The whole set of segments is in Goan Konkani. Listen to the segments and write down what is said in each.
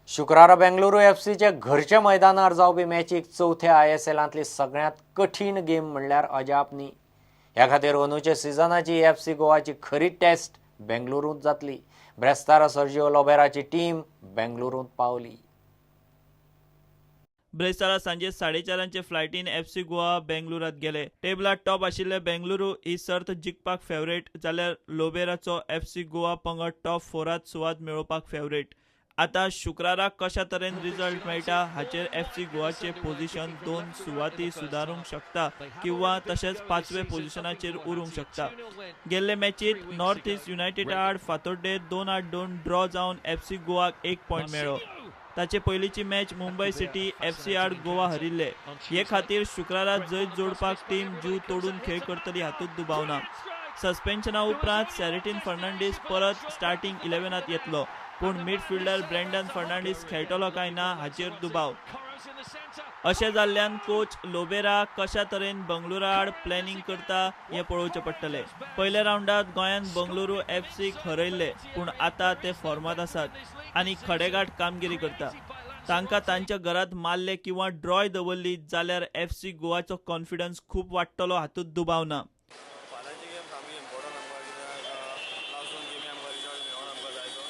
शुक्रारा बेंगलुरू एफसीच्या घरच्या मैदानार जावपी मॅचीक चवथ्या आयएसएलांतली सगळ्यांत कठीण गेम म्हणल्यार अजाप न्ही. ह्या खातीर अंदूच्या सिजनाची एफसी गोवाची खरी टेस्ट बेंगलुरूंत जातली. ब्रेस्तारा सर्जिओ लोबेराची टीम बेंगलुरूंत पावली. ब्रेस्तारा सांजे 4:30 फ्लायटीन एफसी गोवा बेंगलुरात गेले. टेबलार टॉप आशिल्ले बेंगलुरू ही सर्त जिखपाक फेवरेट, जाल्यार लोबेराचो एफसी गोवा पंगड टॉप फोरात सुवात मेळोवपाक फेवरेट. आतां शुक्राराक कशा तरेन रिजल्ट मेळटा हाचेर एफसी गोवाचे पोझिशन 2 सुवाती सुदारूंक शकता किंवा तशेंच 5वे पोझिशनाचेर उरूंक शकता. गेल्ले मॅचीत नॉर्थ ईस्ट युनायटेडा आड फातोड्डे 2-2 ड्रॉ जावन एफसी गोवाक 1 पॉयंट मेळ्ळो. ताचे पयलीची मॅच मुंबय सिटी एफसी आड गोवा हरिल्ले. हे खातीर शुक्रारा जैत जोडपाक टीम जीव तोडून खेळ करतली हातूंत दुबाव ना. सस्पेन्शना उपरांत सॅरेटीन फर्नांडीस परत स्टार्टिंग 11त येतलो, पूण मिडफिल्डर ब्रँडन फर्नांडीस खेळटलो काय ना हाचेर दुबाव. अशें जाल्ल्यान कोच लोबेरा कशा तरेन बंगळुरा आड प्लॅनिंग करता हें पळोवचें पडटलें. पयल्या रावंडात गोंयान बंगळुरू एफसीक हरयल्ले, पूण आतां ते फॉर्मांत आसात आनी खडेगांठ कामगिरी करता. तांकां तांच्या घरांत मारले किंवा ड्रॉय दवरली जाल्यार एफसी गोवाचो कॉन्फिडन्स खूब वाडटलो हातूंत दुबाव ना. फाल्यांची गेम सामकी इम्पॉर्टंट आमकां, कित्याक लास्ट 2 गेमी आमकां रिजल्ट मेळोन आमकां जाय तो.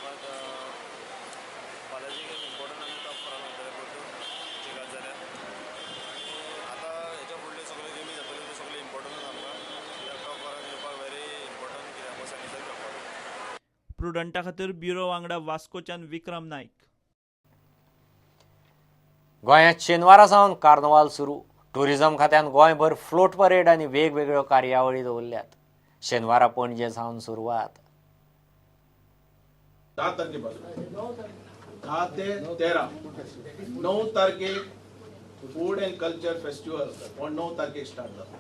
बट फाल्यांची गेम इम्पॉर्टंट, आमी टॉप फोरान वयतले परतून जिखत जाल्यार. आनी आतां हेच्या फुडले सगळे गेमी जातल्यो त्यो सगळे इम्पॉर्टंटूच आमकां, कित्याक टॉप फोरान येवपाक व्हेरी इम्पॉर्टंट, कित्याक आमकां सेमीजान खेळपाक. प्रुडंटा खातीर ब्युरो वांगडा वास्कोच्यान विक्रम नायक. गोंयांत शेनवारा सावन कार्नवाल सुरू. टुरिझम खात्यान गोंयभर फ्लोट परेड आनी वेगवेगळ्यो कार्यावळी दवरल्यात. शेनवारा पणजे सावन सुरवात. 10 तारखेपासून 10 ते 13, 9 तारखेक फूड अँड कल्चर फेस्टिवल हो 9 तारखेक स्टार्ट जाता,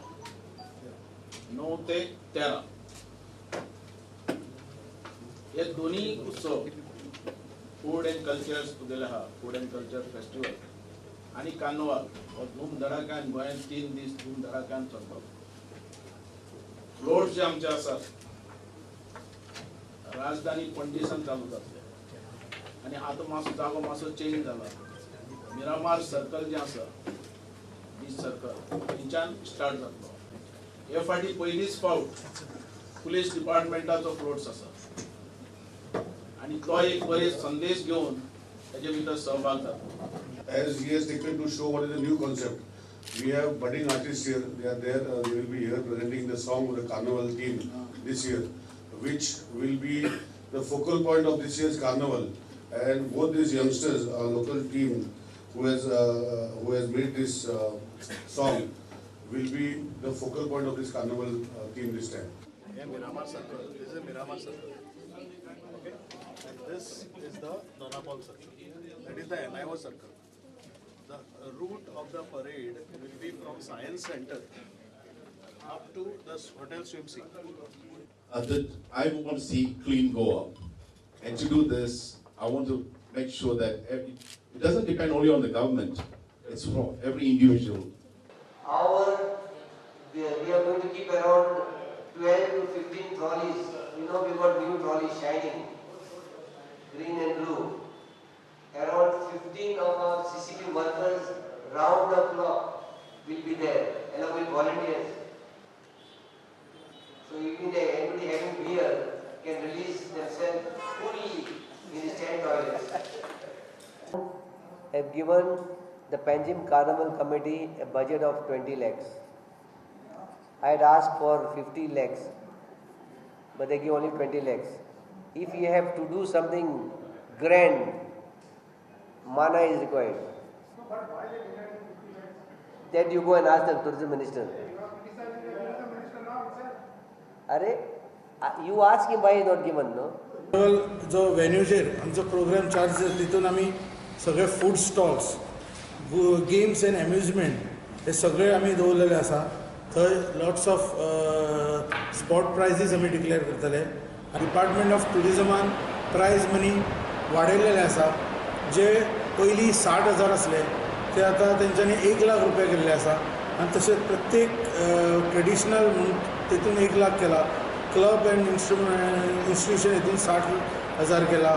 9 ते 13. हे दोन्ही उत्सव फूड अँड कल्चर तुगेले आहा, फूड अँड कल्चर फेस्टिवल आनी कार्नवाल हो धूमधडाक्यान गोंयांत 3 दीस धूमधडाक्यान चलता. फ्लोट जे आमचे आसात राजधानी पणजेसान चालू जातले आनी आतां मातसो जागो मातसो चेंज जाला. मिरामार सर्कल जें आसा, बीच सर्कल, थंयच्यान स्टार्ट जातलो. हे फावटी पयलीच फावट पुलीस डिपार्टमेंटाचो फ्लोट्स आसा आनी तो एक बरे संदेश घेवन तेजे भितर सहभाग जातलो. As he has taken to show what is the new concept, we have budding artists here. They are there. They will be here presenting the song of the Carnival theme this year, which will be the focal point of this year's Carnival. And both these youngsters, our local team, who has made this song, will be the focal point of this Carnival theme this time. Yeah, Miramar Circle. This is Miramar Circle. Okay, and this is the Dona Paula Circle. That is the NIO Circle. The route of the parade will be from Science Center up to the Hotel Swim Sea. I want to see clean Goa. And to do this, I want to make sure that it doesn't depend only on the government, it's for every individual. We are going to keep around 12 to 15 trolleys. You know, we got new trolleys shining, green and blue. Around 15 of our CCP workers round the clock will be there, along with volunteers. So even anybody having beer can release themselves fully in the stand toilets. Have given the Panjim Carnival Committee a budget of 20 lakhs. I had asked for 50 lakhs, but they give only 20 lakhs. If you have to do something grand, mana is required. That you go and ask the tourism minister. Arey, you ask him why he is not given, no? जो वेन्यूचेर आमचो प्रोग्राम चार्ज तितून आमी सगळे food stalls, games and amusement हे सगळे आमी दवरलेले आसा. थंय लॉट्स ऑफ स्पॉट प्रायजीस आमी डिक्लेअर करतले. डिपार्टमेंट ऑफ ट्युरिजमान प्रायज मनी वाडयलेले आसा, जे पयलीं 60,000 आसले ते आतां तेंच्यांनी 1 लाख रुपया केल्ले आसा. आनी तशेंच प्रत्येक ट्रेडिशनल म्हूण तेतून 1 लाख केला, क्लब एंड इन्स्टिट्यूशन हितून 60,000 केला.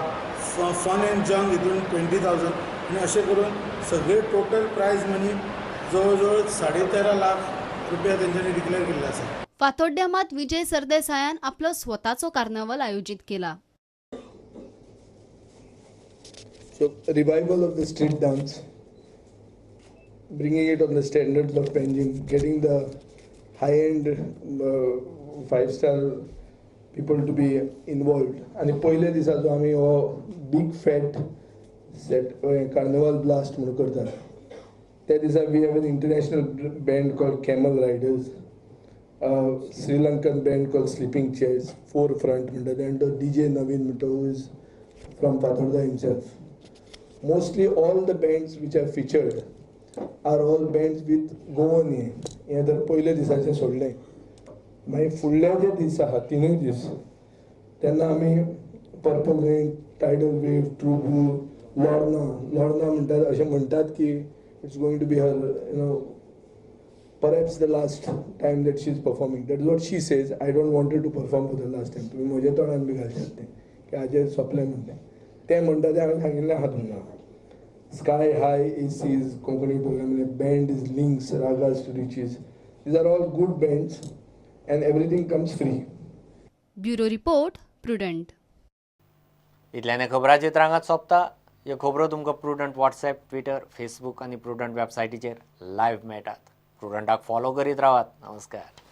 फन अँड जंग हितून 20,000 आनी अशें करून सगळे टोटल प्रायज मनी जवळ जवळ 13.5 लाख रुपया तेंच्यांनी डिक्लेअर केल्ले आसा. फातोड्ड्यां मात विजय सरदेसायान आपलो स्वताचो कार्नावल आयोजीत केला. So revival of the street dance, bringing it on the standards of Panjim, getting the high-end five-star people to be involved. आनी पयल्या दिसा जो आमी हो big fat set carnival blast म्हणून करतात, त्या दिसा we have an international band called Camel Riders, Sri Lankan band called Sleeping Chairs, Four Front म्हणटा, and D J नवीन म्हणटा, who is from Fatorda himself. Mostly all the bands which are featured are all bands with Goan. हें हें तर पयल्या दिसाचें सोडलें, मागीर फुडले जे दीस आहा, तिनूय दीस, तेन्ना आमी Purple Rain, Tidal Wave, True Blue, Lorna. Lorna म्हणटात, अशें म्हणटात की it's going to be her perhaps the last time that she is performing. That is what she says. I don't want to perform for the last time. तुमी म्हज्या तोंडान बी घालशात तें की हाजेर सोंपलें म्हणलें. तें म्हणटा तें हांवें सांगिल्लें आहा तुमकां. Sky High ACs Konkani program band is Links Ragas to Riches. These are all good bands and everything comes free. Bureau report, Prudent. इतल्याने खबरांची रांगात सोंपता. ह्यो खबरो तुमकां प्रुडंट वॉट्सॅप, ट्विटर, फेसबूक आनी प्रुडंट वेबसायटीचेर लायव्ह मेळटात. प्रुडंटाक फॉलो करीत रावात. नमस्कार.